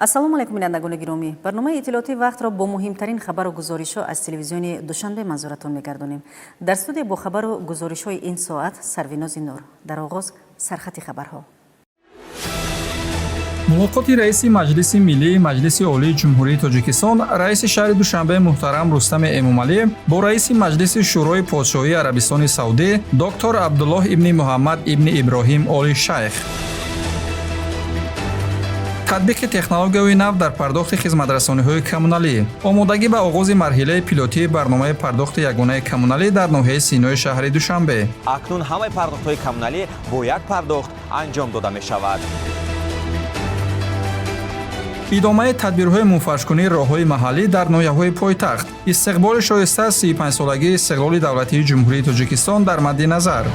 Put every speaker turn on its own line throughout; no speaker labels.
Ассалому алайкум, бинандагони гиромӣ. Барномаи иттилоотии вақтро бо муҳимтарин хабару гузоришҳо аз телевизиони Душанбе манзуратон мегардонем. Дар студия бо хабару гузоришҳои ин соат Сарвинози Нур. Дар оғоз сархати хабарҳо.
Мулоқоти раиси Маҷлиси Миллии Маҷлиси Олии Ҷумҳурии Тоҷикистон, раиси шаҳри Душанбе муҳтарам Рустами Эмомалӣ бо раиси Маҷлиси Шӯрои Подшоҳии Арабистони Саудӣ доктор Абдуллоҳ ибни Муҳаммад ибни Иброҳим Оли Шайх. Татбиқи технологияҳои нав дар пардохти хизматрасониҳои коммуналӣ. Омодагӣ ба оғози марҳилаи пилотии барномаи пардохти ягонаи коммуналӣ дар ноҳияи Синои шаҳри Душанбе.
Акнун ҳамаи пардохтҳои коммуналӣ бо як пардохт анҷом дода мешавад.
Идомаи тадбирҳои мунфаршкунии роҳҳои маҳаллӣ дар ноҳияҳои пойтахт. Истиқболи шоиста 35-солагии истиқлоли давлатии Ҷумҳурии Тоҷикистон дар мадди назар.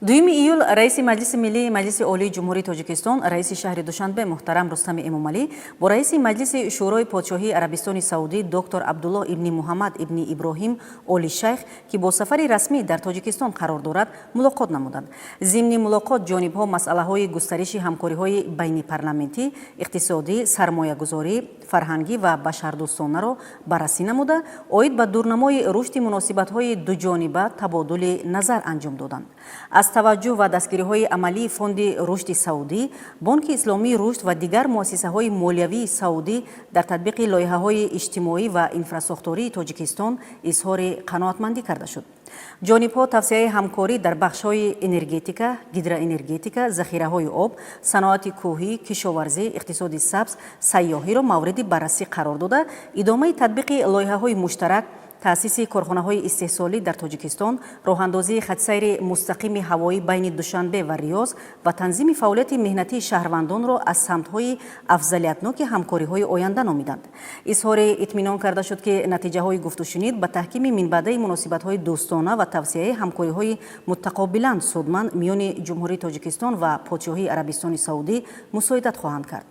2 июл раиси Маҷлиси Миллии Маҷлиси Олии Ҷумҳурии Тоҷикистон, раиси шаҳри Душанбе муҳтарам Рустами Эмомалӣ бо раиси Маҷлиси Шӯрои Подшоҳии Арабистони Саудӣ доктор Абдуллоҳ ибни Муҳаммад ибни Иброҳим Оли Шайх, ки бо сафари расмӣ дар Тоҷикистон қарор дорад, мулоқот намуданд. Зимни мулоқот ҷонибҳо масъалаҳои густариши ҳамкориҳои байнипарламентӣ, иқтисодӣ, сармоягузорӣ, фарҳангӣ ва башардӯстонаро баррасӣ намуда, оид ба дурнамои рушди муносибатҳои дуҷониба табодули назар анҷом доданд. Аз таваҷҷӯҳ ва дастгириҳои амалии Фонди рушди Саудӣ, Бонки Исломии рушд ва дигар муассисаҳои молиявии саудӣ дар татбиқи лоиҳаҳои иҷтимоӣ ва инфрасохтории Тоҷикистон изҳори қаноатмандӣ карда шуд. Ҷонибҳо тавсеаи ҳамкорӣ дар бахшҳои энергетика, гидроэнергетика, захираҳои об, саноати кӯҳӣ, кишоварзӣ, иқтисоди сабз, сайёҳиро мавриди баррасӣ қарор дода, идомаи татбиқи лоиҳаҳои муштарак, таъсиси корхонаҳои истеҳсолӣ дар Тоҷикистон, роҳандозии хатсайри мустақими ҳавоӣ байни Душанбе ва Риёз ва танзими фаъолияти меҳнатии шаҳрвандонро аз самтҳои афзалиятноки ҳамкориҳои оянда номиданд. Изҳори итминон карда шуд, ки натиҷаҳои гуфтушунид ба таҳкими минбаъдаи муносибатҳои дӯстона ва тавсеаи ҳамкориҳои мутақобилан судманд миёни Ҷумҳурии Тоҷикистон ва Подшоҳии Арабистони Саудӣ мусоидат хоҳанд кард.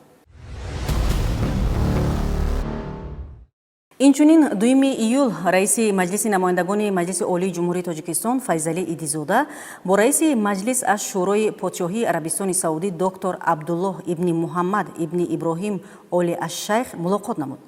Инчунин 2 июл раиси Маҷлиси намояндагони Маҷлиси Олии Ҷумҳурии Тоҷикистон Файзалӣ Идизода бо раиси Маҷлис аз Шӯрои Подшоҳии Арабистони Саудӣ доктор Абдуллоҳ ибни Муҳаммад ибни Иброҳим Оли Ашшайх мулоқот намуд.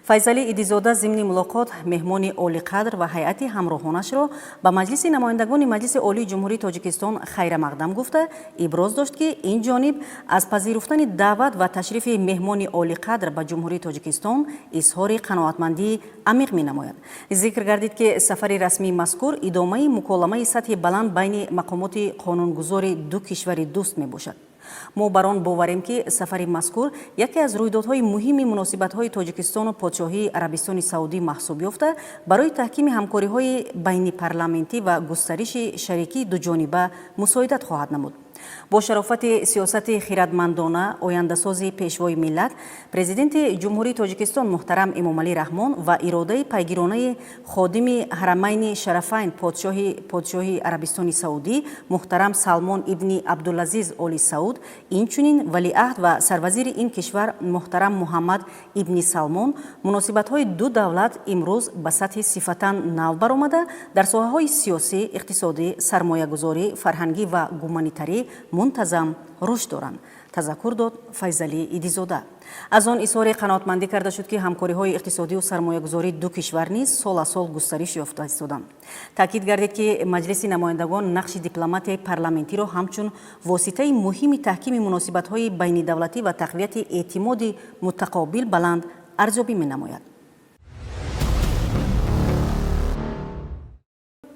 Файзалӣ Идизода зимни мулоқот меҳмони олиқадр ва ҳайати ҳамроҳонашро ба Маҷлиси намояндагони Маҷлиси Олии Ҷумҳурии Тоҷикистон хайрамақдам гуфта, иброз дошт, ки ин ҷониб аз пазируфтани даъват ва ташрифи меҳмони олиқадр ба Ҷумҳурии Тоҷикистон изҳори қаноатмандии амиқ менамояд. Зикр гардид, ки сафари расмии мазкур идомаи муколамаи сатҳи баланд байни мақомоти қонунгузори ду кишвари дӯст мебошад. Мо бар он боварем, ки сафари мазкур яке аз рӯйдодҳои муҳими муносибатҳои Тоҷикистону Подшоҳии Арабистони Саудӣ маҳсуб ёфта, барои таҳкими ҳамкориҳои байнипарламентӣ ва густариши шарикии дуҷониба мусоидат хоҳад намуд. Бо шарофати сиёсати хирадмандона, ояндасози Пешвои миллат, Президенти Ҷумҳурии Тоҷикистон муҳтарам Эмомалӣ Раҳмон ва иродаи пайгиронаи ходими Ҳарамайни Шарафайн, подшоҳи Подшоҳии Арабистони Саудӣ муҳтарам Салмон ибни Абдулазиз Оли Сауд, инчунин валиаҳд ва сарвазири ин кишвар муҳтарам Муҳаммад ибни Салмон, муносибатҳои ду давлат имрӯз ба сатҳи сифатан нав баромада, дар соҳаҳои сиёсӣ, иқтисодӣ, сармоягузорӣ, фарҳангӣ ва гуманитарӣ мунтазам рушд доранд, тазаккур дод Файзалӣ Идизода. Аз он изҳори қаноатмандӣ карда шуд, ки ҳамкориҳои иқтисодию сармоягузории ду кишвар низ сол аз сол густариш ёфта истоданд. Таъкид гардид, ки Маҷлиси намояндагон нақши дипломатияи парламентиро ҳамчун воситаи муҳими таҳкими муносибатҳои байнидавлатӣ ва тақвияти эътимоди мутақобил баланд арзёбӣ менамояд.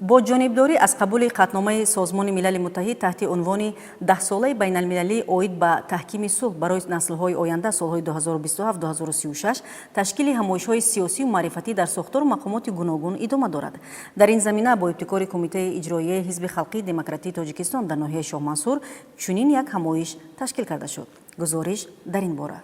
Бо ҷонибдорӣ аз қабули қатъномаи Созмони Милали Муттаҳид таҳти унвони Даҳсолаи байналмилалӣ оид ба таҳкими сулҳ барои наслҳои оянда, солҳои 2027-2036, ташкили ҳамоишҳои сиёсию маърифатӣ дар сохтору мақомоти гуногун идома дорад. Дар ин замина бо ибтикори Кумитаи иҷроияи Ҳизби халқии демократии Тоҷикистон дар ноҳияи Шоҳмансур чунин як ҳамоиш ташкил карда шуд. Гузориш дар ин бора.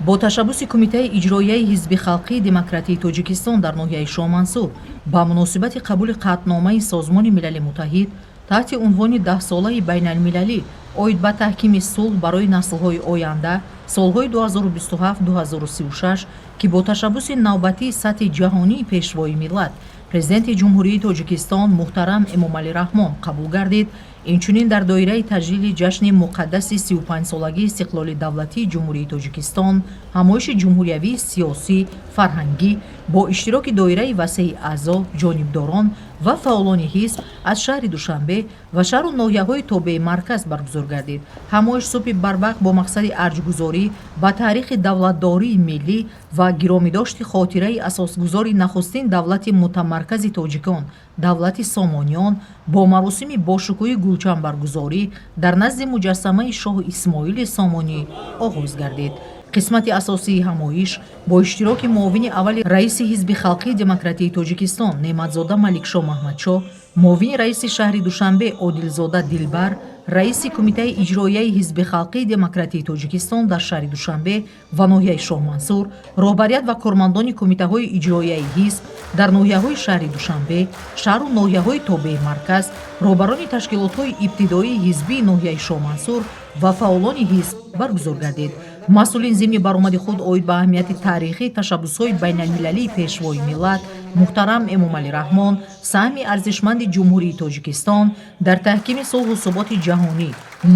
Бо ташаббуси Кумитаи иҷроияи Ҳизби халқии демократии Тоҷикистон дар ноҳияи Шоҳмансур ба муносибати қабули қатъномаи Созмони Милали Муттаҳид таҳти унвони Даҳсолаи байналмилалӣ оид ба таҳкими сулҳ барои наслҳои оянда, солҳои 2027-2036, ки бо ташаббуси навбатии сатҳи ҷаҳонии Пешвои миллат, Президенти Ҷумҳурии Тоҷикистон муҳтарам Эмомалӣ Раҳмон қабул гардид. Инчунин дар доираи таҷлили ҷашни муқаддаси 35-солагии истиқлоли давлатии Ҷумҳурии Тоҷикистон ҳамоиши ҷумҳуриявии сиёсӣ фарҳангӣ бо иштироки доираи васеи аъзо, ҷонибдорон ва фаъолони ҳизб аз шаҳри Душанбе ва шаҳру ноҳияҳои тобеи марказ баргузор гардид. Ҳамоиш субҳи барвақт бо мақсади арҷгузорӣ ба таърихи давлатдории миллӣ ва гиромидошти хотираи асосгузори нахустин давлати мутамаркази тоҷикон, давлати Сомониён, бо маросими бошукӯҳи гулчанбаргузорӣ дар назди муҷассамаи шоҳ Исмоили Сомонӣ оғоз гардид. Қисмати асосии ҳамоиш бо иштироки муовини аввали раиси Ҳизби халқии демократии Тоҷикистон Неъматзода Маликшоҳ Маҳмадшоҳ, муовини раиси шаҳри Душанбе Одилзода Дилбар, раиси Кумитаи иҷроияи Ҳизби халқии демократии Тоҷикистон дар шаҳри Душанбе ва ноҳияи Шоҳмансур, роҳбарият ва кормандони кумитаҳои иҷроияи ҳизб дар ноҳияҳои шаҳри Душанбе, шаҳру ноҳияҳои тобеи марказ, роҳбарони ташкилотҳои ибтидоии ҳизбии ноҳияи Шоҳмансур ва фаъолони ҳизб баргузор гардид. Масъулин зимни баромади худ оид ба аҳамияти таърихии ташаббусҳои байналмилалии Пешвои миллат муҳтарам Эмомалӣ Раҳмон, саҳми арзишманди Ҷумҳурии Тоҷикистон дар таҳкими сулҳу суботи ҷаҳонӣ,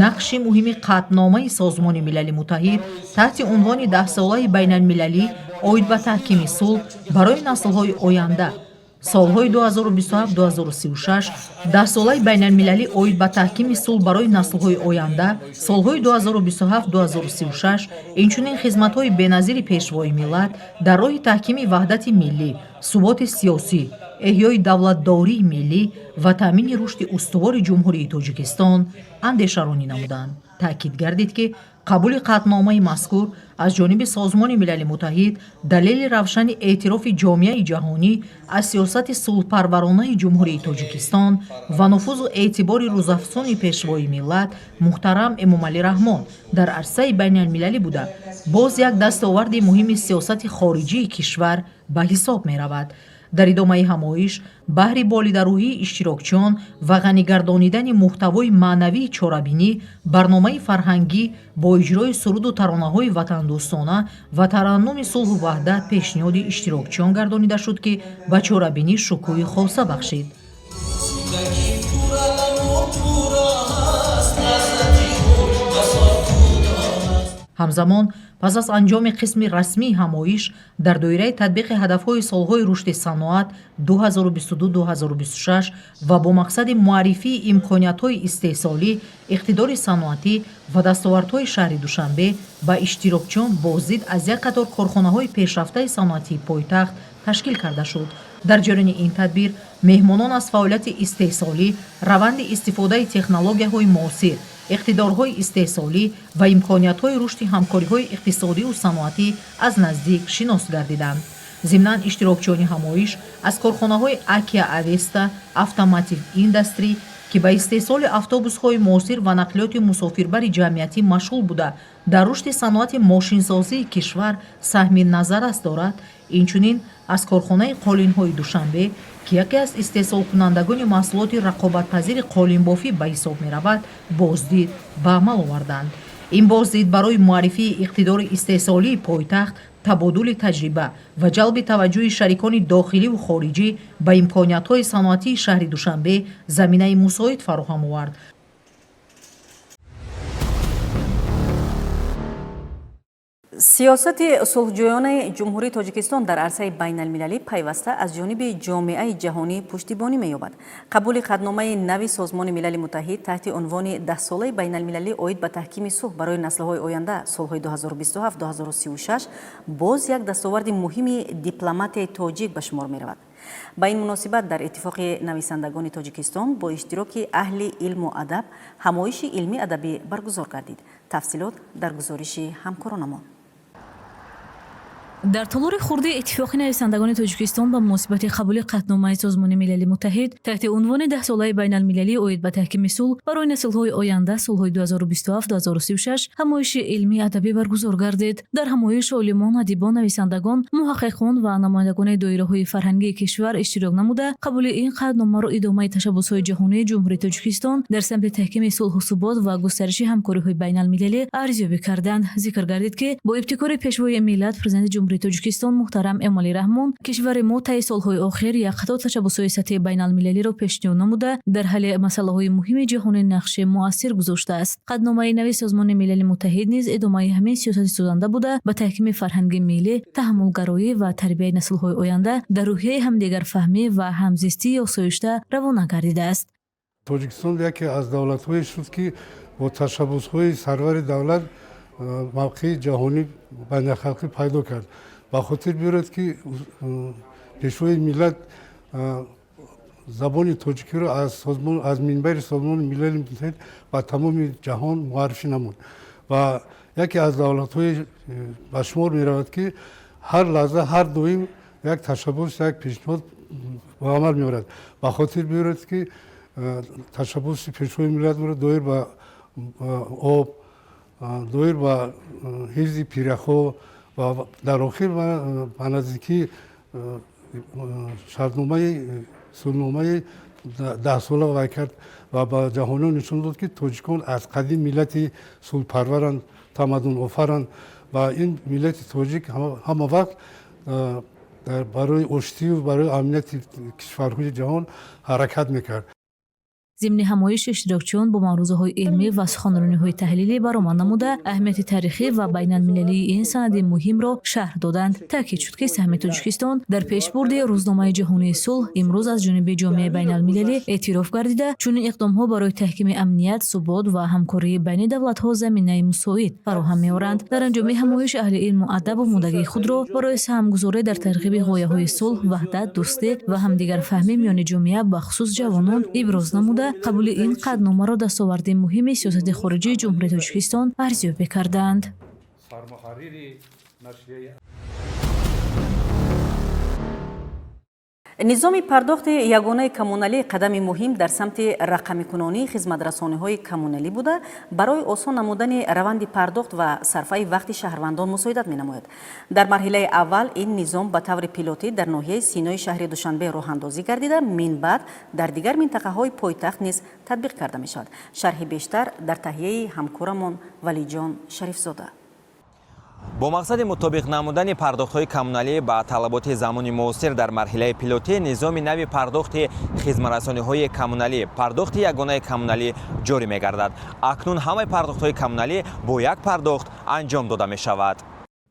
нақши муҳими қатъномаи Созмони Милали Муттаҳид таҳти унвони Даҳсолаи байналмилалӣ оид ба таҳкими сулҳ барои наслҳои оянда, солҳои 2027-2036, Даҳсолаи байналмилалӣ оид ба таҳкими сулҳ барои наслҳои оянда, солҳои 2027-2036, инчунин хизматҳои беназири Пешвои миллат дар роҳи таҳкими ваҳдати миллӣ, суботи сиёсӣ, эҳёи давлатдории миллӣ ва таъмини рушди устувори Ҷумҳурии Тоҷикистон андешаронӣ намуданд. Таъкид гардид, ки қабули қатъномаи мазкур аз ҷониби Созмони Милали Муттаҳид далели равшани эътирофи ҷомеаи ҷаҳонӣ аз сиёсати сулҳпарваронаи Ҷумҳурии Тоҷикистон ва нуфузу эътибори рӯзафзуни Пешвои миллат муҳтарам Эмомалӣ Раҳмон дар арсаи байналмилалӣ буда, боз як дастоварди муҳими сиёсати хориҷии кишвар ба ҳисоб меравад. Дар идомаи ҳамоиш баҳри болидарӯҳии иштирокчиён ва ғанигардонидани муҳтавои маънавии чорабинӣ барномаи фарҳангӣ бо иҷрои суруду таронаҳои ватандӯстона ва тараннуми сулҳу ваҳдат пешниҳоди иштирокчиён гардонида шуд, ки ба чорабинӣ шукӯҳи хоса бахшид. Ҳамзамон, пас аз анҷоми қисми расмии ҳамоиш, дар доираи татбиқи ҳадафҳои солҳои рушди саноат 2022-2026 ва бо мақсади муаррифии имкониятҳои истеҳсолӣ, иқтидори саноатӣ ва дастовардҳои шаҳри Душанбе ба иштирокчиён боздид аз як қатор корхонаҳои пешрафтаи саноатии пойтахт ташкил карда шуд. Дар ҷараёни ин тадбир меҳмонон аз фаъолияти истеҳсолӣ, раванди истифодаи технологияҳои муосир, иқтидорҳои истеҳсолӣ ва имкониятҳои рушди ҳамкориҳои иқтисодиву саноатӣ аз наздик шинос гардиданд. Зимнан, иштирокчиёни ҳамоиш аз корхонаҳои Акия Авеста Автоматив Индастри, ки ба истеҳсоли автобусҳои муосир ва нақлиёти мусофирбари ҷамъиятӣ машғул буда, дар рушди саноати мошинсозии кишвар саҳми назаррас дорад, инчунин аз корхонаи қолинҳои Душанбе, ки яке аз истеҳсолкунандагони маҳсулоти рақобатпазири қолинбофӣ ба ҳисоб меравад, боздид ба амал оварданд. Ин боздид барои муаррифии иқтидори истеҳсолии пойтахт, табодули таҷриба ва ҷалби таваҷҷӯҳи шарикони дохиливу хориҷӣ ба имкониятҳои саноатии шаҳри Душанбе заминаи мусоид фароҳам овард.
Сиёсати сулҳҷӯёнаи Ҷумҳурии Тоҷикистон дар арсаи байналмилалӣ пайваста аз ҷониби ҷомеаи ҷаҳонӣ пуштибонӣ меёбад. Қабули қатъномаи нави Созмони Милали Муттаҳид таҳти унвони Даҳсолаи байналмилалӣ оид ба таҳкими сулҳ барои наслҳои оянда, солҳои 2027-2036, боз як дастоварди муҳими дипломатияи тоҷик ба шумор меравад. Ба ин муносибат дар Иттифоқи нависандагони Тоҷикистон бо иштироки аҳли илму адаб ҳамоиши илмӣ адабӣ баргузор гардид. Тафсилот дар гузориши ҳамкоронамон.
Дар толори хурди Иттифоқи нависандагони Тоҷикистон ба муносибати қабули қатъномаи Созмони Милали Муттаҳид таҳти унвони Даҳсолаи байналмилалӣ оид ба таҳкими сулҳ барои наслҳои оянда, солҳои 2027-2036, ҳамоиши илмӣ адабӣ баргузор гардид. Дар ҳамоиш олимон, адибон, нависандагон, муҳаққиқон ва намояндагони доираҳои фарҳангии кишвар иштирок намуда, қабули ин қатъномаро идомаи ташаббусҳои ҷаҳонии Ҷумҳурии Тоҷикистон дар самти таҳкими сулҳу субот ва густариши ҳамкориҳои байналмилалӣ арзёбӣ карданд. Зикр гардид, ки бо ибтикори Пешвои миллат, Президенти Ҷумҳурии Ҷумҳурии Тоҷикистон муҳтарам Эмомалӣ Раҳмон, кишвари мо таи солҳои охир як қатор ташаббусҳои сатҳи байналмилалиро пешниҳод намуда, дар ҳалли масъалаҳои муҳими ҷаҳонӣ нақши муассир гузоштааст. Қатъномаи нави Созмони Милали Муттаҳид низ идомаи ҳамин сиёсати созанда буда, ба таҳкими фарҳанги миллӣ, таҳаммулгароӣ ва тарбияи наслҳои оянда дар рӯҳияи ҳамдигарфаҳмӣ ва ҳамзистии осоишта равона гардидааст.
Тоҷикистон яке аз давлатҳое шуд, ки бо ташаббусҳои сарвари давлат мавқеи ҷаҳонӣ байналхалқӣ пайдо кард. Ба хотир биёред, ки Пешвои миллат забони тоҷикиро аз минбари Созмони Милали Муттаҳид ба тамоми ҷаҳон муаррифӣ намуд ва яке аз давлатҳои ба шумор меравад, ки ҳар лаҳза, ҳар доим як ташаббус, як пешниҳод ба амал меорад. Ба хотир биёред, ки ташаббуси Пешвои миллатро доир ба об, доир ба ҳифзи пиряхҳо ва дар охир ба наздикӣ шартномаи сулҳномаи 10-сола вай кард ва ба ҷаҳониён нишон дод, ки тоҷикон аз қадим миллати сулҳпарваранд, тамаддунофаранд ва ин миллати тоҷик ҳама вақт барои оштию барои амнияти кишварҳои ҷаҳон ҳаракат мекард.
Зимни ҳамоиш иштирокчиён бо маърузаҳои илмӣ ва суханрониҳои таҳлилӣ баромад намуда, аҳамияти таърихӣ ва байналмилалии ин санади муҳимро шарҳ доданд. Таъкид шуд, ки саҳми Тоҷикистон дар пешбурди рӯзномаи ҷаҳонии сулҳ имрӯз аз ҷониби ҷомеаи байналмилалӣ эътироф гардида, чунин иқдомҳо барои таҳкими амният, субот ва ҳамкории байни давлатҳо заминаи мусоид фароҳам меоранд. Дар анҷоми ҳамоиш аҳли илму адаб омодагии худро барои саҳмгузорӣ дар тарғиби ғояҳои сулҳ, ваҳдат, дӯстӣ ва ҳамдигарфаҳмӣ миёни ҷомеа, бахусус ҷавонон, иброз намуда, қабули ин қатъномаро дастоварди муҳими сиёсати хориҷии Ҷумҳурии Тоҷикистон арзёбӣ карданд.
Низоми пардохти ягонаи коммуналӣ қадами муҳим дар самти рақамикунонии хизматрасониҳои коммуналӣ буда, барои осон намудани раванди пардохт ва сарфаи вақти шаҳрвандон мусоидат менамояд. Дар марҳилаи аввал ин низом ба таври пилотӣ дар ноҳияи Синои шаҳри Душанбе роҳандозӣ гардида, минбаъд дар дигар минтақаҳои пойтахт низ татбиқ карда мешавад. Шарҳи бештар дар таҳияи ҳамкорамон Валиҷон Шарифзода.
Бо мақсади мутобиқ намудани пардохтҳои коммуналӣ ба талаботи замони муосир дар марҳилаи пилотӣ низоми нави пардохти хизматрасониҳои коммуналӣ, пардохти ягонаи коммуналӣ ҷорӣ мегардад. Акнун ҳамаи пардохтҳои коммуналӣ бо як пардохт анҷом дода мешавад.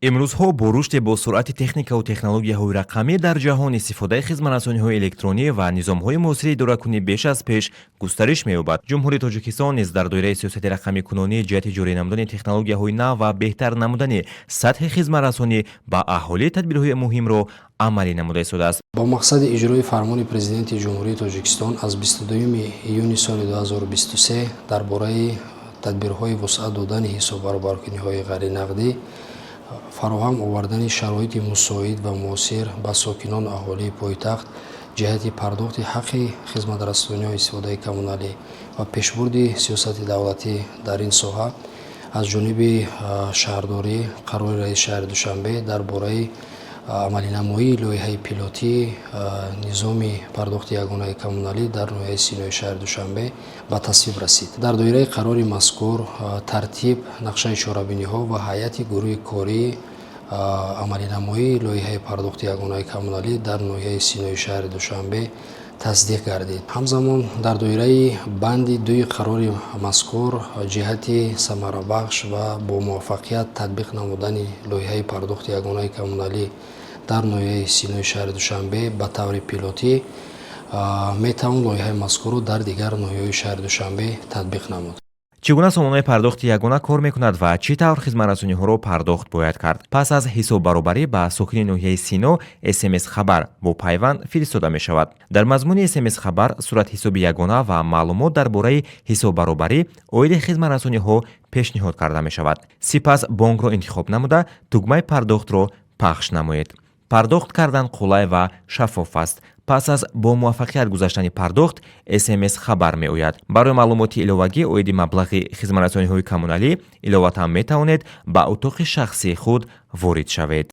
Имрӯзҳо бо рушди бо суръати техникаву технологияҳои рақамӣ дар ҷаҳон истифодаи хизматрасониҳои электронӣ ва низомҳои муосири идоракунӣ беш аз пеш густариш меёбад. Ҷумҳурии Тоҷикистон низ дар доираи сиёсати рақамикунонӣ ҷиҳати ҷорӣ намудани технологияҳои нав ва беҳтар намудани сатҳи хизматрасонӣ ба аҳолӣ тадбирҳои муҳимро амалӣ намуда истодааст.
Бо мақсади иҷрои фармони Президенти Ҷумҳурии Тоҷикистон аз 22 июни соли 2023 дар бораи тадбирҳои вусъат додани ҳисоббаробаркуниҳои ғайринақдӣ, фароҳам овардани шароити мусоид ва муосир ба сокинону аҳолии пойтахт ҷиҳати пардохти ҳаққи хизматрасониҳои истифодаи коммуналӣ ва пешбурди сиёсати давлатӣ дар ин соҳа аз ҷониби шаҳрдорӣ қарори раиси шаҳри Душанбе дар бораи амалинамоии лоиҳаи пилотии низоми пардохти ягонаи коммуналӣ дар ноҳияи Синои шаҳри Душанбе ба тасвиб расид. Дар доираи қарори мазкур тартиб, нақшаи чорабиниҳо ва ҳайати гурӯҳи кории амалинамоии лоиҳаи пардохти ягонаи коммуналӣ дар ноҳияи Синои шаҳри Душанбе тасдиқ гардид. Ҳамзамон дар доираи банди дуи қарори мазкур ҷиҳати самарабахш ва бо муваффақият татбиқ намудани лоиҳаи пардохти ягонаи коммуналӣ дар ноҳияи Синои шаҳри Душанбе ба таври пилотӣ метавон лоиҳаи мазкурро дар дигар ноҳияҳои шаҳри Душанбе татбиқ намуд.
Чӣ гуна сомонаи пардохти ягона кор мекунад ва чӣ тавр хизматрасониҳоро пардохт бояд кард? Пас аз ҳисоббаробарӣ ба сокини ноҳияи Сино СМС-хабар бо пайванд фиристода мешавад. Дар мазмуни СМС-хабар суратҳисоби ягона ва маълумот дар бораи ҳисоббаробарӣ оиди хизматрасониҳо пешниҳод карда мешавад. Сипас бонкро интихоб намуда, тугмаи пардохтро пахш намоед. Пардохт кардан қулай ва шаффоф аст. Пас аз бо муваффақият гузаштани пардохт СМС хабар меояд. Барои маълумоти иловагӣ оиди маблағи хизматрасониҳои коммуналӣ иловатан метавонед ба утоқи шахсии худ ворид шавед.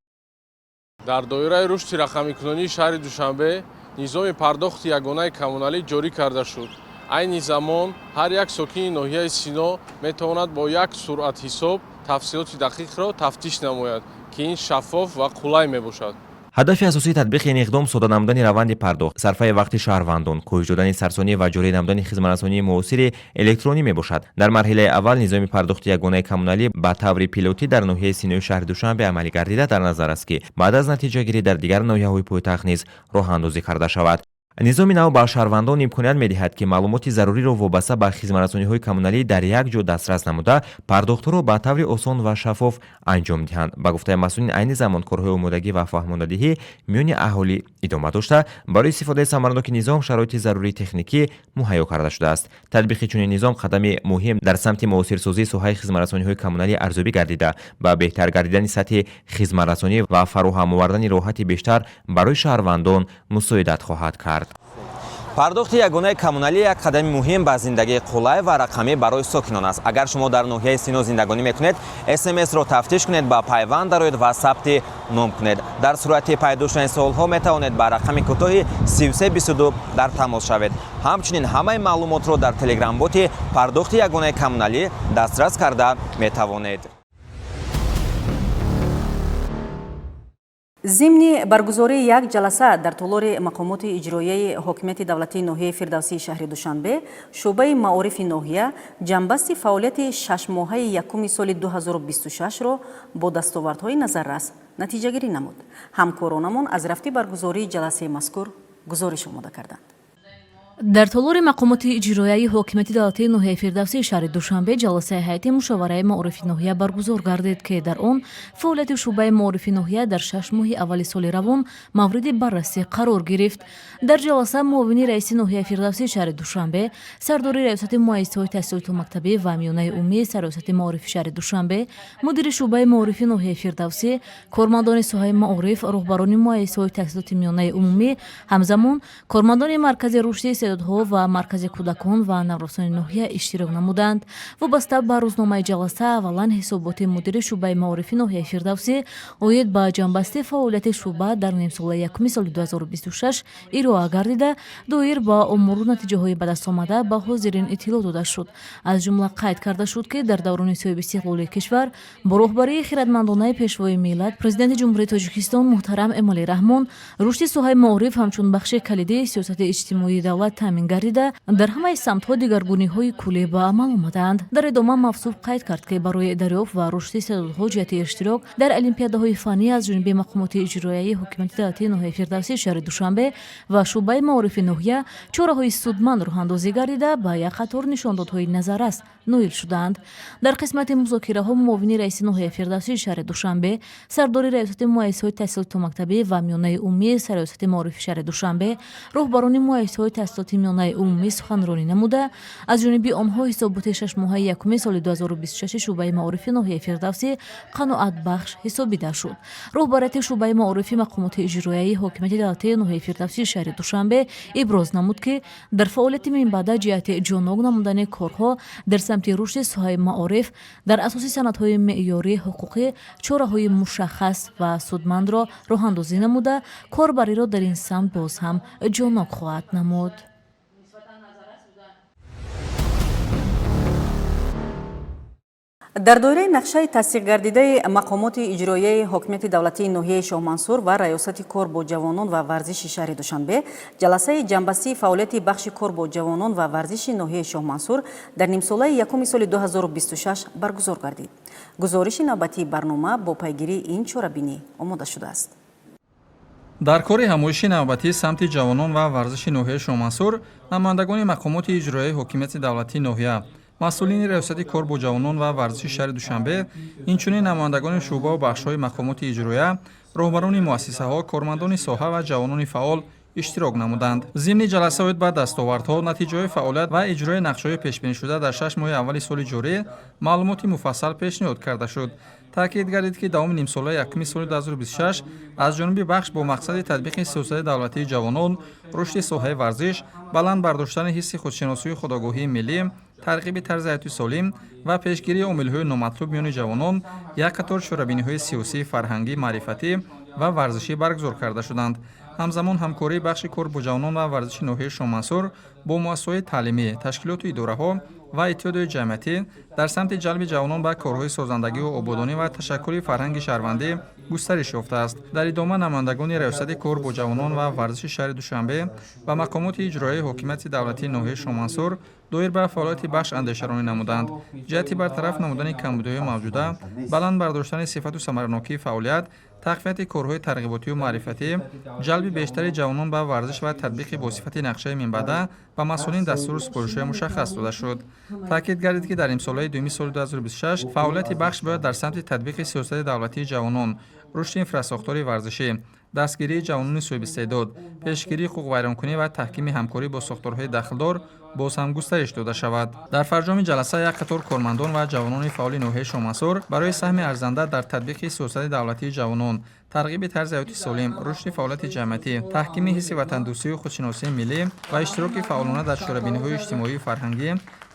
Дар доираи рушди рақамикунонии шаҳри Душанбе низоми пардохти ягонаи коммуналӣ ҷорӣ карда шуд. Айни замон ҳар як сокини ноҳияи Сино метавонад бо як суратҳисоб тафсилоти дақиқро тафтиш намояд. ки ин шаффоф ва қулай мебошад.
Ҳадафи асосии татбиқи ин иқдом сода намудани раванди пардохт, сарфаи вақти шаҳрвандон, коҳиш додани сарсонӣ ва ҷорӣ намудани хизматрасонии муосири электронӣ мебошад. Дар марҳилаи аввал низоми пардохти ягонаи коммуналӣ ба таври пилотӣ дар ноҳияи Синои шаҳри Душанбе амалӣ гардида, дар назар аст, ки баъд аз натиҷагирӣ дар дигар ноҳияҳои пойтахт низ роҳандозӣ карда шавад. Низоми нав ба шаҳрвандон имконият медиҳад, ки маълумоти заруриро вобаста ба хизматрасониҳои коммуналӣ дар як ҷо дастрас намуда, пардохтҳоро ба таври осон ва шаффоф анҷом диҳанд. Ба гуфтаи масъулин, айни замон корҳои омодагӣ ва фаҳмондадиҳӣ миёни аҳолӣ идома дошта, барои истифодаи самараноки низом шароити зарурии техникӣ муҳайё карда шудааст. Татбиқи чунин низом қадами муҳим дар самти муосирсозии соҳаи хизматрасониҳои коммуналӣ арзёбӣ гардида, ба беҳтар гардидани сатҳи хизматрасонӣ ва фароҳам овардани роҳати бештар барои шаҳрвандон мусоидат хоҳад кард. Пардохти ягонаи коммуналӣ як қадами муҳим ба зиндагии қулай ва рақамӣ барои сокинон аст. Агар шумо дар ноҳияи Сино зиндагонӣ мекунед, СМС-ро тафтиш кунед, ба пайванд дароед ва сабти ном кунед. Дар сурати пайдо шудани суолҳо метавонед ба рақами кӯтоҳи 3322 дар тамос шавед. Ҳамчунин ҳамаи маълумотро дар телеграмботи пардохти ягонаи коммуналӣ дастрас карда метавонед.
Зимни баргузории як ҷаласа дар толори мақомоти иҷроияи ҳокимияти давлатии ноҳияи Фирдавсии шаҳри Душанбе, шӯъбаи маорифи ноҳия ҷанбасти фаъолияти шашмоҳаи якуми соли 2026-ро бо дастовардҳои назаррас натиҷагирӣ намуд. Ҳамкоронамон аз рафти баргузории ҷаласаи мазкур гузориш омода карданд.
Дар толори мақомоти иҷроияи ҳокимияти давлатии ноҳияи Фирдавсии шаҳри Душанбе ҷаласаи ҳайати мушовараи маорифи ноҳия баргузор гардид, ки дар он фаъолияти шӯъбаи маорифи ноҳия дар 6 моҳи аввали соли равон мавриди баррасӣ қарор гирифт. Дар ҷаласа муовини раиси ноҳияи Фирдавсии шаҳри Душанбе, сардори раёсати муассисаҳои таҳсилоти мактабӣ ва миёнаи умумии Сарраёсати маорифи шаҳри Душанбе, мудири шӯъбаи маорифи ноҳияи Фирдавсӣ, кормандони соҳаи маориф, роҳбарони муассисаҳои таҳсилоти миёнаи умумӣ, ҳамзамон кормандони Маркази рушди истеъдодҳо ва Маркази кӯдакон ва наврасони ноҳия иштирок намуданд. Вобаста ба рӯзномаи ҷаласа аввалан ҳисоботи мудири шӯъбаи маорифи ноҳияи Фирдавсӣ оид ба ҷанбасти фаъолияти шӯъба дар нимсолаи якуми соли 2026 ироа гардида, доир ба омору натиҷаҳои ба дастомада ба ҳозирин иттилоъ дода шуд. Аз ҷумла қайд карда шуд, ки дар даврони соҳибистиқлолии кишвар бо роҳбарии хиратмандонаи Пешвои миллат, Президенти Ҷумҳурии Тоҷикистон муҳтарам Эмомалӣ Раҳмон, рушди соҳаи маориф ҳамчун бахши калидии сиёсати иҷтимоии давлат таъмин гардида, дар ҳамаи самтҳо дигаргуниҳои куллӣ ба амал омадаанд. Дар идома мавсуф қайд кард, ки барои дарёфт ва рушди истеъдодҳо ҷиҳати иштирок дар олимпиадаҳои фаннӣ аз ҷониби мақомоти иҷроияи ҳокимияти давлатии ноҳияи Фирдавсии шаҳри Душанбе ва шӯъбаи маорифи ноҳия чораҳои судманд роҳандозӣ гардида, ба як қатор нишондодҳои назаррас ноил шудаанд. Дар қисмати музокираҳо муовини раиси ноҳияи Фирдавсии шаҳри Душанбе, сардори раёсати муассисаҳои таҳсилоти томактабӣ ва миёнаи умумии Сарраёсати маорифи шаҳри Душанбе, роҳбарони муассисаҳои таҳсилоти миёнаи умумӣ суханронӣ намуда, аз ҷониби онҳо ҳисоботи шашмоҳаи якуми соли 2026 шӯъбаи маорифи ноҳияи Фирдавсӣ қаноатбахш ҳисобида шуд. Роҳбарияти шӯъбаи маорифи мақомоти иҷроияи ҳокимияти давлатии ноҳияи Фирдавсии шаҳри Душанбе иброз намуд, ки дар фаъолияти минбаъда ҷиҳати ҷоннок намудани корҳо дар самти рушди соҳаи маориф дар асоси санадҳои меъёрии ҳуқуқӣ чораҳои мушаххас ва судмандро роҳандозӣ намуда, корбариро дар ин самт боз ҳам ҷоннок хоҳад намуд.
Дар доираи нақшаи тасдиқгардидаи мақомоти иҷроияи ҳокимияти давлатии ноҳияи Шоҳмансур ва Раёсати кор бо ҷавонон ва варзиши шаҳри Душанбе ҷаласаи ҷанбастии фаъолияти бахши кор бо ҷавонон ва варзиши ноҳияи Шоҳмансур дар нимсолаи якуми соли 2026 баргузор гардид. Гузориши навбатии барнома бо пайгирии ин чорабинӣ омода шудааст.
Дар кори ҳамоиши навбатии самти ҷавонон ва варзиши ноҳияи Шоҳмансур намояндагони мақомоти иҷроияи ҳокимияти давлатии ноҳия, масъулини Раёсати кор бо ҷавонон ва варзиши шаҳри Душанбе, инчунин намояндагони шӯъбаву бахшҳои мақомоти иҷроия, роҳбарони муассисаҳо, кормандони соҳа ва ҷавонони фаъол иштирок намуданд. Зимни ҷаласа оид ба дастовардҳо, натиҷаҳои фаъолият ва иҷрои нақшаҳои пешбинишуда дар 6 моҳи аввали соли ҷорӣ маълумоти муфассал пешниҳод карда шуд. Таъкид гардид, ки давоми нимсолаи якуми соли 2026 аз ҷониби бахш бо мақсади татбиқи сиёсати давлатии ҷавонон, рушди соҳаи варзиш, баланд бардоштани ҳисси худшиносию худогоҳии миллӣ, тарғиби тарзи ҳаёти солим ва пешгирии омилҳои номатлуб миёни ҷавонон як қатор чорабиниҳои сиёсӣ, фарҳангӣ, маърифатӣ ва варзишӣ баргузор карда шуданд. Ҳамзамон ҳамкории бахши кор бо ҷавонон ва варзиши ноҳияи Шоҳмансур бо муассисаҳои таълимӣ, ташкилоту идораҳо ва иттиҳодиҳои ҷамъиятӣ дар самти ҷалби ҷавонон ба корҳои созандагиву ободонӣ ва ташаккули фарҳанги шаҳрвандӣ густариш ёфтааст. Дар идома намояндагони Раёсати кор бо ҷавонон ва варзиши шаҳри Душанбе ва мақомоти иҷроияи ҳокимияти давлатии ноҳияи Шомансур доир ба фаъолияти бахш андешаронӣ намуданд. Ҷиҳати бартараф намудани камбудиҳои мавҷуда, баланд бардоштани сифату самаранокии фаъолият, тақвияти корҳои тарғиботию маърифатӣ, ҷалби бештари ҷавонон ба варзиш ва татбиқи босифати нақшаи минбаъда ба масъулин дастуру супоришҳои мушаххас дода шуд. Таъкид гардид, ки дар нимсолаи дуюми соли 2026 фаъолияти бахш бояд дар самти татбиқи сиёсати давлатии ҷавонон, рушди инфрасохтори варзишӣ, дастгирии ҷавонони соҳибистеъдод, пешгирии ҳуқуқвайронкунӣ ва таҳкими ҳамкорӣ бо сохторҳои дахлдор боз ҳам густариш дода шавад. Дар фарҷоми ҷаласа як қатор кормандон ва ҷавонони фаъоли ноҳияи Шомансур барои саҳми арзанда дар татбиқи сиёсати давлатии ҷавонон, тарғиби тарзи ҳаёти солим, рушди фаъолияти ҷамъиятӣ, таҳкими ҳисси ватандӯстию худшиносии миллӣ ва иштироки фаъолона дар чорабиниҳои иҷтимоию фарҳангӣ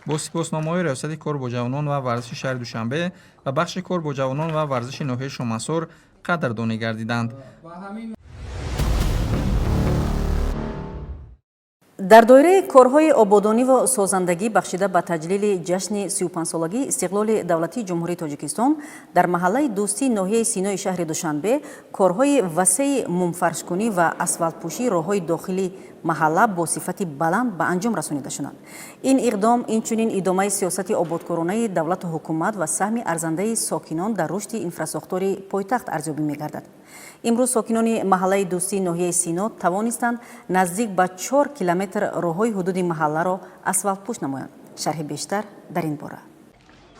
бо сипосномаҳои Раёсати кор бо ҷавонон ва варзиши шаҳри Душанбе ва бахши кор бо ҷавонон ва варзиши ноҳияи Шомансур қадрдонӣ гардиданд.
Дар доираи корҳои ободониву созандагӣ бахшида ба таҷлили ҷашни 35-солагии истиқлоли давлатии Ҷумҳурии Тоҷикистон дар маҳаллаи Дӯстии ноҳияи Синои шаҳри Душанбе корҳои васеи мумфаршкунӣ ва асфалтпӯшии роҳҳои дохили маҳалла бо сифати баланд ба анҷом расонида шуданд. Ин иқдом инчунин идомаи сиёсати ободкоронаи давлату ҳукумат ва саҳми арзандаи сокинон дар рушди инфрасохтори пойтахт арзёбӣ мегардад. Имрӯз сокинони маҳаллаи Дӯстии ноҳияи Сино тавонистанд наздик ба 4 километр роҳҳои ҳудуди маҳалларо асфалтпӯш намоянд. Шарҳи бештар дар ин бора.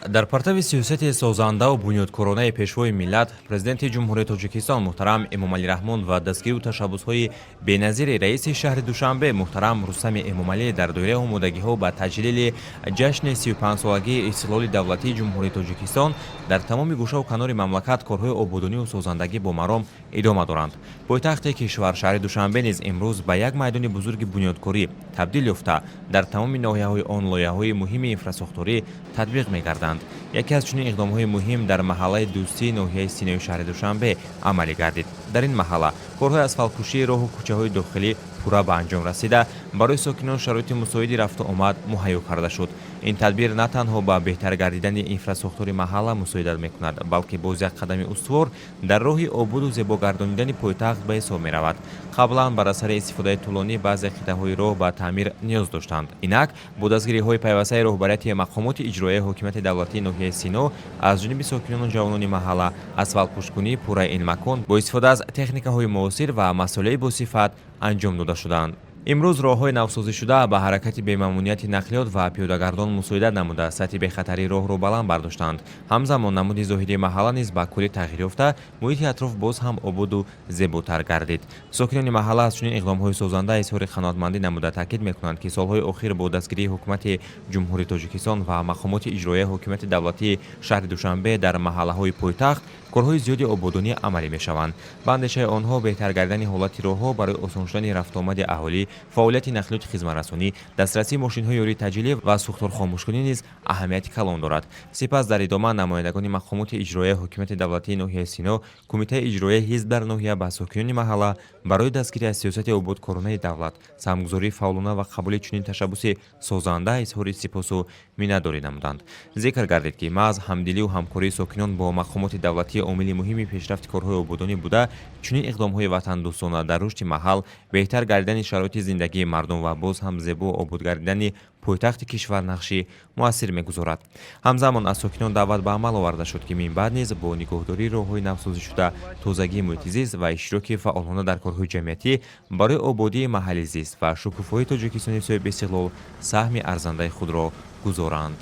Дар партави сиёсати созандаву бунёдкоронаи Пешвои миллат, Президенти Ҷумҳурии Тоҷикистон муҳтарам Эмомалӣ Раҳмон ва дастгирию ташаббусҳои беназири раиси шаҳри Душанбе муҳтарам Рустами Эмомалӣ дар доираи омодагиҳо ба таҷлили ҷашни 35-солагии истиқлоли давлатии Ҷумҳурии Тоҷикистон дар тамоми гӯшаву канори мамлакат корҳои ободониву созандагӣ бо маром идома доранд. Пойтахти кишвар, шаҳри Душанбе низ имрӯз ба як майдони бузурги бунёдкорӣ табдил ёфта, дар тамоми ноҳияҳои он лоиҳаҳои муҳими инфрасохторӣ татбиқ мегарданд. Яке аз чунин иқдомҳои муҳим дар маҳаллаи Дӯстии ноҳияи Синои шаҳри Душанбе амалӣ гардид. Дар ин маҳалла корҳои асфалтпӯшии роҳу кӯчаҳои дохилӣ пурра ба анҷом расида, барои сокинон шароити мусоиди рафту омад муҳайё карда шуд. Ин тадбир на танҳо ба беҳтар гардидани инфрасохтори маҳалла мусоидат мекунад, балки боз як қадами устувор дар роҳи ободу зебо гардонидани пойтахт ба ҳисоб меравад. Қаблан бар асари истифодаи тӯлонӣ баъзе қитъаҳои роҳ ба таъмир ниёз доштанд. Инак бо дастгириҳои пайвастаи роҳбарияти мақомоти иҷроияи ҳокимияти давлатии ноҳияи Сино аз ҷониби сокинону ҷавонони маҳалла асфалтпӯшкунии пурраи ин макон бо истифода аз техникаҳои муосир ва масолеҳи босифат анҷом дода шуданд. Имрӯз роҳҳои навсозишуда ба ҳаракати бемамониати нақлиёт ва пиёдагардон мусоидат намуда, сатҳи бехатарии роҳро баланд бардоштанд. Ҳамзамон намуди зоҳирии маҳалла низ ба куллӣ тағйир ёфта, муҳити атроф боз ҳам ободу зеботар гардид. Сокинони маҳалла аз чунин иқдомҳои созанда изҳори қаноатмандӣ намуда, таъкид мекунанд, ки солҳои охир бо дастгирии Ҳукумати Ҷумҳурии Тоҷикистон ва мақомоти иҷроияи ҳокимияти давлатии шаҳри Душанбе дар маҳаллаҳои пойтахт корҳои зиёди ободонӣ амалӣ мешаванд. Ба андешаи онҳо, беҳтар гардидани ҳолати роҳҳо барои осон шудани рафтуомади аҳолӣ, фаъолияти нақлиёти хизматрасонӣ, дастрасии мошинҳои ёрии таъҷилӣ ва сӯхторхомӯшкунӣ низ аҳамияти калон дорад. Сипас дар идома намояндагони мақомоти иҷроияи ҳокимияти давлатии ноҳияи Сино, Кумитаи иҷроияи ҳизб дар ноҳия ба сокинони маҳалла барои дастгирӣ аз сиёсати ободкоронаи давлат, саҳмгузории фаъолона ва қабули чунин ташаббуси созанда изҳори сипосу миннатдорӣ намуданд. Зикр гардид, ки маҳз ҳамдилию ҳамкории сокинон бо мақомоти давлатӣ омили муҳими пешрафти корҳои ободонӣ буда, чунин иқдомҳои ватандӯстона дар рушди маҳал, беҳтар гардидани шароити зиндагии мардум ва боз ҳам зебо обод гардидани пойтахти кишвар нақши муассир мегузорад. Ҳамзамон аз сокинон даъват ба амал оварда шуд, ки минбаъд низ бо нигоҳдории роҳҳои навсозишуда, тозагии муҳити зист ва иштироки фаъолона дар корҳои ҷамъиятӣ барои ободии маҳалли зист ва шукуфоии Тоҷикистони соҳибистиқлол саҳми арзандаи худро гузоранд.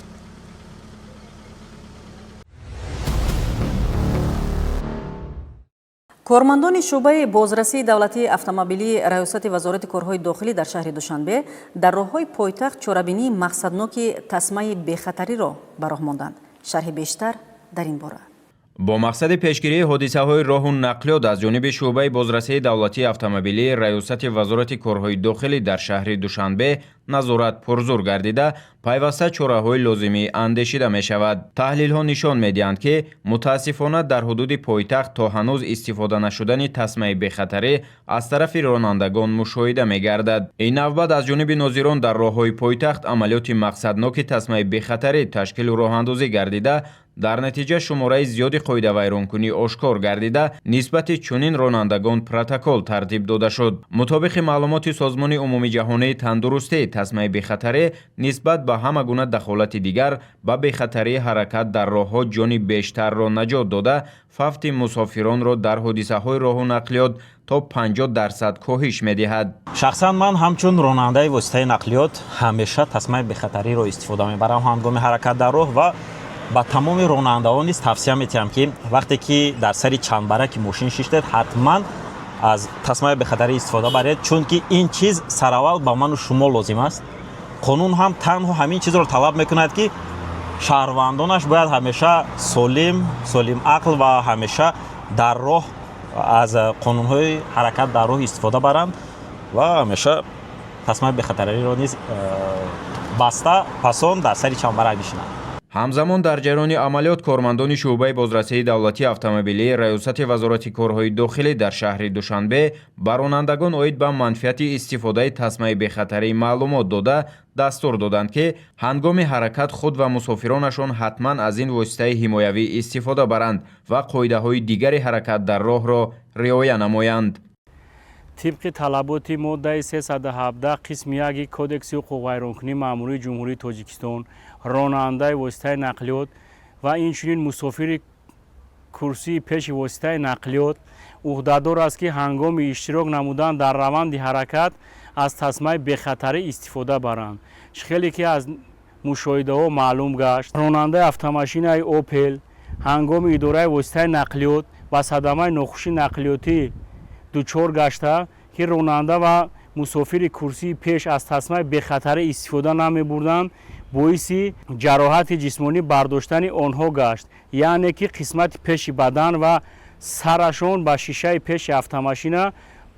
Кормандони шӯъбаи бозрасии давлатии автомобилии Раёсати Вазорати корҳои дохилӣ дар шаҳри Душанбе дар роҳҳои пойтахт чорабинии мақсадноки тасмаи бехатариро ба роҳ монданд. Шарҳи бештар дар ин бора.
Бо мақсади пешгирии ҳодисаҳои роҳу нақлиёт аз ҷониби шӯъбаи бозрасии давлатии автомобилии Раёсати Вазорати корҳои дохилӣ дар шаҳри Душанбе назорат пурзур гардида, Пайваста чораҳои лозимӣ андешида мешавад. Таҳлилҳо нишон медиҳанд, ки мутаассифона дар ҳудуди пойтахт то ҳанӯз истифода нашудани тасмаи бехатарӣ аз тарафи ронандагон мушоҳида мегардад. Ин навбат аз ҷониби нозирон дар роҳҳои пойтахт амалиёти мақсадноки тасмаи бехатарӣ ташкилу роҳандозӣ гардида, дар натиҷа шумораи зиёди қоидавайронкунӣ ошкор гардида, нисбати чунин ронандагон протокол тартиб дода шуд. Мутобиқи маълумоти Созмони умумиҷаҳонии тандурустӣ, тасмаи бехатарӣ нисбат ба ҳама гуна дахолати дигар ба бехатарии ҳаракат дар роҳҳо ҷони бештарро наҷот дода, фавти мусофиронро дар ҳодисаҳои роҳу нақлиёт то 50% коҳиш медиҳад.
Шахсан ман ҳамчун ронандаи воситаи нақлиёт ҳамеша тасмаи бехатариро истифода мебарам ҳангоми ҳаракат дар роҳ ва ба тамоми ронандаҳо низ тавсия метиҳам, ки вақте ки дар сари чандбараки мошин шиштед, ҳатман аз тасмаи бехатарӣ истифода баред, чунки ин чиз сараввал ба ману шумо лозим аст. Қонун ҳам танҳо ҳамин чизро талаб мекунад, ки шаҳрвандонаш бояд ҳамеша солим, солим ақл ва ҳамеша дар роҳ аз қонунҳои ҳаракат дар роҳ истифода баранд ва ҳамеша тасмаи бехатариро низ баста, пасон дар сари чандбарак бишинанд.
Ҳамзамон дар ҷараёни амалиёт кормандони шӯъбаи бозрасии давлатии автомобилии Раёсати Вазорати корҳои дохилӣ дар шаҳри Душанбе ба ронандагон оид ба манфиати истифодаи тасмаи бехатарӣ маълумот дода, дастур доданд, ки ҳангоми ҳаракат худ ва мусофиронашон ҳатман аз ин воситаи ҳимоявӣ истифода баранд ва қоидаҳои дигари ҳаракат дар роҳро риоя намоянд.
Тибқи талаботи моддаи 317 қисми 1 Кодекси ҳуқуқвайронкунии маъмурии Ҷумҳурии Тоҷикистон, ронандаи воситаи нақлиёт ва инчунин мусофири курсии пеши воситаи нақлиёт ӯҳдадор аст, ки ҳангоми иштирок намудан дар раванди ҳаракат аз тасмаи бехатарӣ истифода баранд. Хеле ки аз мушоҳидаҳо маълум гашт, ронандаи автомашинаи «Опел» ҳангоми идораи воситаи нақлиёт ба садамаи нохуши нақлиётӣ дучор гашта, ки ронанда ва мусофири курсии пеш аз тасмаи бехатарӣ истифода намебурданд, боиси ҷароҳати ҷисмонӣ бардоштани онҳо гашт, яъне ки қисмати пеши бадан ва сарашон ба шишаи пеши автомашина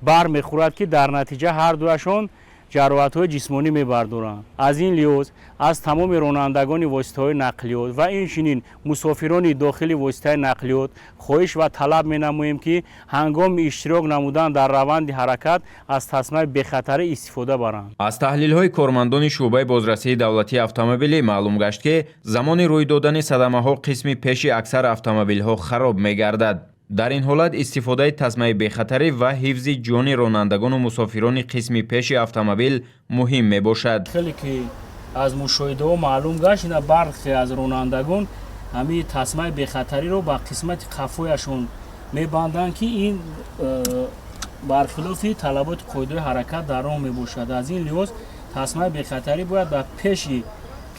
бармехӯрад, ки дар натиҷа ҳар дуяшон ҷароҳатҳои ҷисмонӣ мебардоранд. Аз ин лиҳоз аз тамоми ронандагони воситаҳои нақлиёт ва инчунин мусофирони дохили воситаи нақлиёт хоҳиш ва талаб менамоем, ки ҳангоми иштирок намудан дар раванди ҳаракат аз тасмаи бехатарӣ истифода баранд.
Аз таҳлилҳои кормандони шӯъбаи бозрасии давлатии автомобилӣ маълум гашт, ки замони рӯй додани садамаҳо қисми пеши аксар автомобилҳо хароб мегардад. Дар ин ҳолат истифодаи тасмаи бехатарӣ ва ҳифзи ҷони ронандагону мусофирони қисми пеши автомобил муҳим мебошад.
Хеле ки аз мушоҳидаҳо маълум гашт, ина бархе аз ронандагон ҳамин тасмаи бехатариро ба қисмати қафояшон мебанданд, ки ин бархилофи талаботи қоидаҳои ҳаракат дар роҳ мебошад. Аз ин лиҳоз тасмаи бехатарӣ бояд ба пеши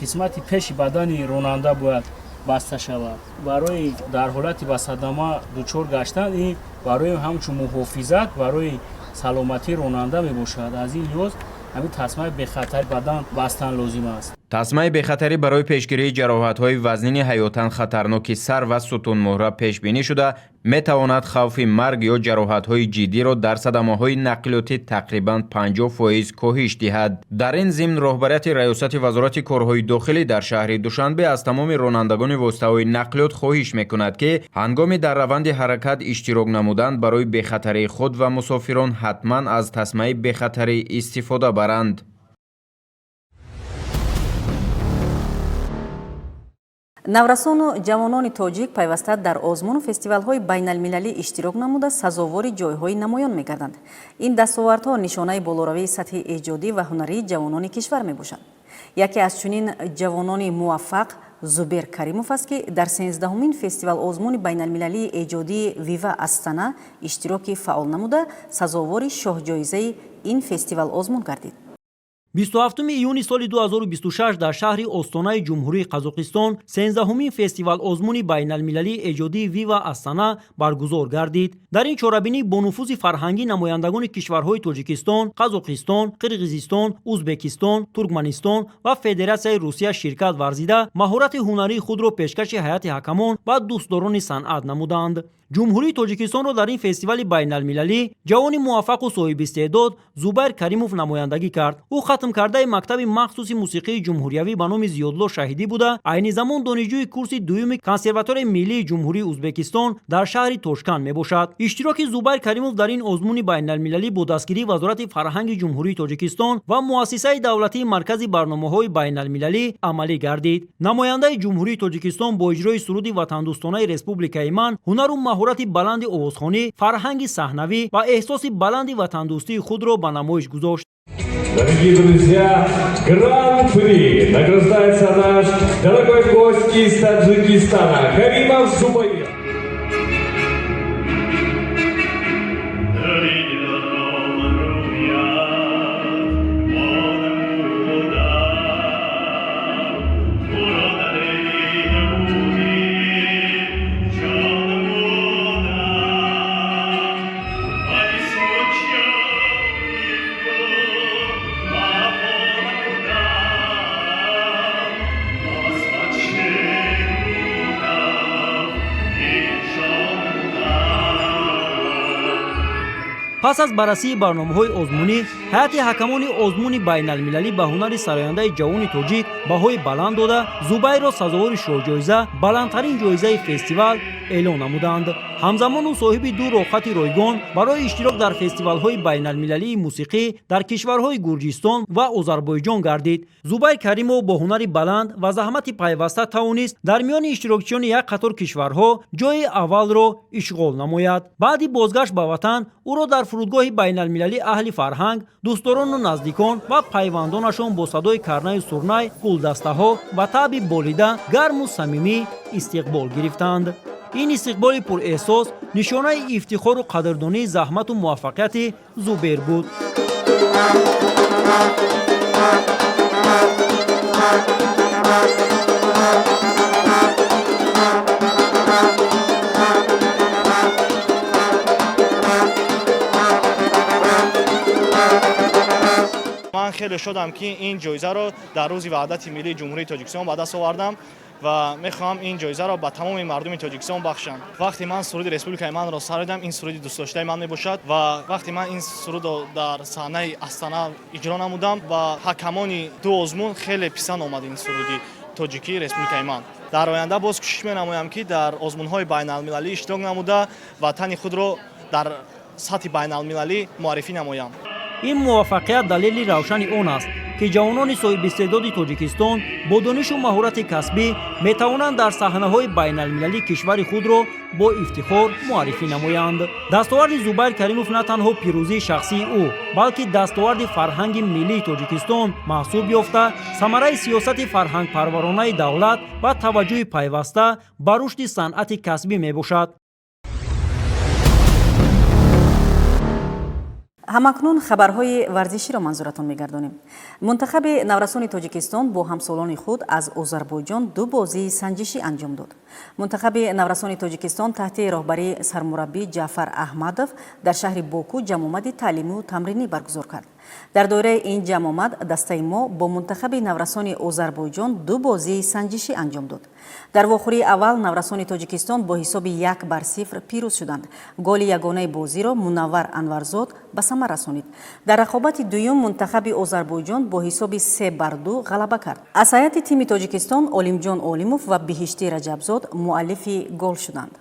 қисмати пеши бадани ронанда бояд баста шавад. Барои дар ҳолати ба садама дучор гаштан, ин барои ҳамчун муҳофизат барои саломатии ронанда мебошад. Аз ин лиҳоз ҳамин тасмаи бехатари бадан бастан лозим аст.
Тасмаи бехатарӣ барои пешгирии ҷароҳатҳои вазнини ҳаётан хатарноки сар ва сутунмуҳра пешбинӣ шуда, метавонад хавфи марг ё ҷароҳатҳои ҷиддиро дар садамаҳои нақлиётӣ тақрибан 50% коҳиш диҳад. Дар ин зимн роҳбарияти Раёсати Вазорати корҳои дохилӣ дар шаҳри Душанбе аз тамоми ронандагони воситаҳои нақлиёт хоҳиш мекунад, ки ҳангоми дар раванди ҳаракат иштирок намудан барои бехатарии худ ва мусофирон ҳатман аз тасмаи бехатарӣ истифода баранд.
Наврасону ҷавонони тоҷик пайваста дар озмуну фестивалҳои байналмилалӣ иштирок намуда, сазовори ҷойҳои намоён мегарданд. Ин дастовардҳо нишонаи болоравии сатҳи эҷодӣ ва ҳунарии ҷавонони кишвар мебошанд. Яке аз чунин ҷавонони муваффақ Зубер Каримов аст, ки дар 13-ҳумин фестивал-озмуни байналмилалии эҷодии «Вива Астана» иштироки фаъол намуда, сазовори шоҳҷоизаи ин фестивал-озмун гардид.
27 июни соли 2026 дар шаҳри Остонаи Ҷумҳурии Қазоқистон 13-ҳумин фестивал-озмуни байналмилалии эҷодии «Вива Астана» баргузор гардид. Дар ин чорабинӣ бонуфузи фарҳангӣ намояндагони кишварҳои Тоҷикистон, Қазоқистон, Қирғизистон, Узбекистон, Туркманистон ва Федератсияи Русия ширкат варзида, маҳорати ҳунарии худро пешкаши ҳайати ҳакамон ва дӯстдорони санъат намуданд. Ҷумҳурии Тоҷикистонро дар ин фестивали байналмилалӣ ҷавони муваффақу соҳибистеъдод Зубайр Каримов намояндагӣ кард. Ӯ хатмкардаи мактаби махсуси мусиқии ҷумҳуриявӣ ба номи Зиёдулло Шаҳидӣ буда, айни замон донишҷӯи курси дуюми Консерваторияи миллии Ҷумҳурии Ӯзбекистон дар шаҳри Тошканд мебошад. Иштироки Зубайр Каримов дар ин озмуни байналмилалӣ бо дастгирии Вазорати фарҳанги Ҷумҳурии Тоҷикистон ва Муассисаи давлатии Маркази барномаҳои байналмилалӣ амалӣ гардид. Намояндаи Ҷумҳурии Тоҷикистон бо иҷрои суруди ватандӯстонаи «Республикаи ман» ҳунару маҳорати баланди овозхонӣ, фарҳанги саҳнавӣ ва эҳсоси баланди ватандӯстии худро ба намоиш гузошт.
Дорогие друзья, Гран-при награждается наш дорогой гость из Таджикистана Каримов Зубаир.
Пас аз баррасии барномаҳои озмунӣ, ҳайати ҳакамони озмуни байналмилалӣ ба ҳунари сарояндаи ҷавони тоҷик баҳои баланд дода, Зубайрро сазовори шоҳҷоиза, баландтарин ҷоизаи фестивал эълон намуданд. Ҳамзамон ӯ соҳиби ду роҳхати ройгон барои иштирок дар фестивалҳои байналмилалии мусиқӣ дар кишварҳои Гурҷистон ва Озарбойҷон гардид. Зубайр Каримов бо ҳунари баланд ва заҳмати пайваста тавонист дар миёни иштирокчиёни як қатор кишварҳо ҷои аввалро ишғол намояд. Баъди бозгашт ба ватан ӯро дар фурудгоҳи байналмилалӣ аҳли фарҳанг, дӯстдорону наздикон ва пайвандонашон бо садои карнаю сурнай, гулдастаҳо ва таъби болида гарму самимӣ истиқбол гирифтанд. Ин истиқболи пурэҳсос нишонаи ифтихору қадрдонии заҳмату муваффақияти Зубер буд.
Ман хеле шодам, ки ин ҷоизаро дар Рӯзи ваҳдати миллии Ҷумҳурии Тоҷикистон ба даст овардам ва мехоҳам ин ҷоизаро ба тамоми мардуми Тоҷикистон бахшам. Вақте ман суруди «Республикаи манро» сароидам, ин суруди дӯстдоштаи ман мебошад, ва вақте ман ин сурудро дар саҳнаи Астана иҷро намудам, ба ҳакамони ду озмун хеле писанд омад ин суруди тоҷикии «Республикаи ман». Дар оянда боз кӯшиш менамоям, ки дар озмунҳои байналмилалӣ иштирок намуда, ватани худро дар сатҳи байналмилалӣ муаррифӣ намоям.
Ин муваффақият далели равшани он аст, ки ҷавонони соҳибистеъдоди Тоҷикистон бо донишу маҳорати касбӣ метавонанд дар саҳнаҳои байналмилалӣ кишвари худро бо ифтихор муаррифӣ намоянд. Дастоварди Зубайр Каримов на танҳо пирӯзии шахсии ӯ, балки дастоварди фарҳанги миллии Тоҷикистон маҳсуб ёфта, самараи сиёсати фарҳангпарваронаи давлат ва таваҷҷӯҳи пайваста ба рушди санъати касбӣ мебошад.
Ҳамакнун хабарҳои варзиширо манзуратон мегардонем. Мунтахаби наврасони Тоҷикистон бо ҳамсолони худ аз Озарбойҷон ду бозии санҷишӣ анҷом дод. Мунтахаби наврасони Тоҷикистон таҳти роҳбарии сармураббӣ Ҷаъфар Аҳмадов дар шаҳри Боку ҷамъомади таълимию тамринӣ баргузор кард. Дар доираи ин ҷамъомад дастаи мо бо мунтахаби наврасони Озарбойҷон ду бозии санҷишӣ анҷом дод. Дар вохӯрии аввал наврасони Тоҷикистон бо ҳисоби 1-0 пирӯз шуданд. Голи ягонаи бозиро Мунаввар Анварзод ба самар расонид. Дар рақобати дуюм мунтахаби Озарбойҷон бо ҳисоби 3-2 ғалаба кард. Аз ҳайати тими Тоҷикистон Олимҷон Олимов ва Биҳиштӣ Раҷабзод муаллифи гол шуданд.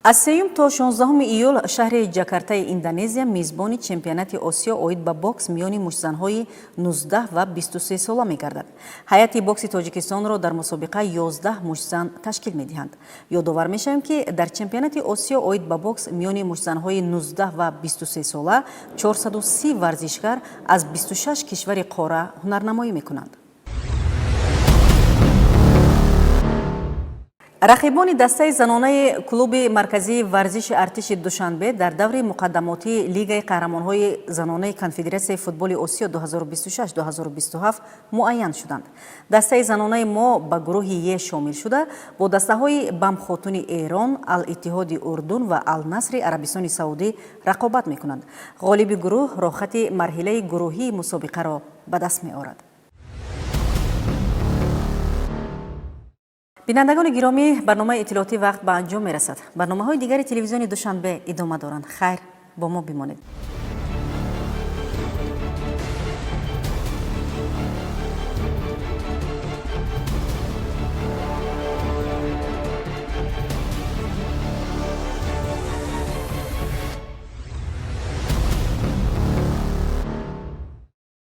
Аз 3 то 16 июл шаҳри Ҷакартаи Индонезия мизбони чемпионати Осиё оид ба бокс миёни муштзанҳои 19 ва 23 сола мегардад. Ҳайати бокси Тоҷикистонро дар мусобиқа 11 муштзан ташкил медиҳанд. Ёдовар мешавем, ки дар чемпионати Осиё оид ба бокс миёни муштзанҳои 19 ва 23 сола 430 варзишгар аз 26 кишвари қора ҳунарнамоӣ мекунанд. Рақибони дастаи занонаи клуби марказии варзиши артиши Душанбе дар даври муқаддамотии Лигаи қаҳрамонҳои занонаи Конфедератсияи футболи Осиё 2026-2027 муайян шуданд. Дастаи занонаи мо ба гурӯҳи Е шомил шуда, бо дастаҳои Бамхотуни Эрон, Ал-Иттиҳоди Урдун ва Ал-Насри Арабистони Саудӣ рақобат мекунанд. Ғолиби гурӯҳ роҳхати марҳилаи гурӯҳии мусобиқаро ба даст меорад. Бинандагони гиромӣ, барномаи иттилоотӣ «Вақт» ба анҷом мерасад. Барномаҳои дигари телевизиони Душанбе идома доранд. Хайр, бо мо бимонед.